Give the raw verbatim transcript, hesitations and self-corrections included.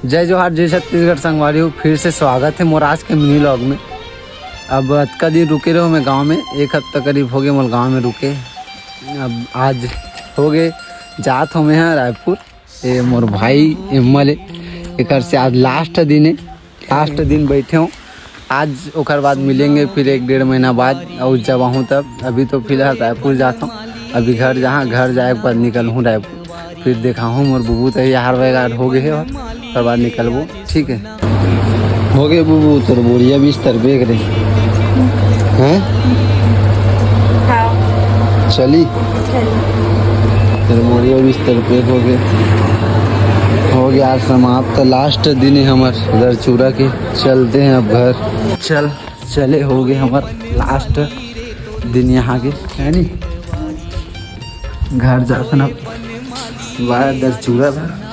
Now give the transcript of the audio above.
जय जोहार, जय छत्तीसगढ़ संगवारी हो, फिर से स्वागत है मोर आज के मिनी व्लॉग में। अब अतका दिन रुके रहो मैं गांव में, एक हफ्ता करीब हो गए मोर गांव में रुके। अब आज हो गए, जात हो मैं हा रायपुर। ये मोर भाई एम्मल है, एकर से आज लास्ट दिन है, लास्ट दिन बैठे हो। आज ओकर बाद मिलेंगे फिर एक डेढ़ महीना बाद, और जब आहूँ तब। अभी तो फिलहाल रायपुर जाता हूँ, अभी घर जहाँ घर जाए के बाद निकल हूँ रायपुर, फिर देखा हूँ मोर बुबू तो यार वगैरह हो गए हो, ओकर बाद निकलबो। ठीक है, हो गए बुबू, तोर बोरिया बिस्तर बैग रे। हैं? हाँ। चली। चली। तोर बोरिया बिस्तर बैग हो गए, हो गया आज समाप्त। लास्ट दिन है हमार दरचूरा के, चलते हैं अब घर। चल, चले, हो गए हमार लास्ट दिन यहाँ के, है नी? घर जासन अब। वाह, दरचूरा था।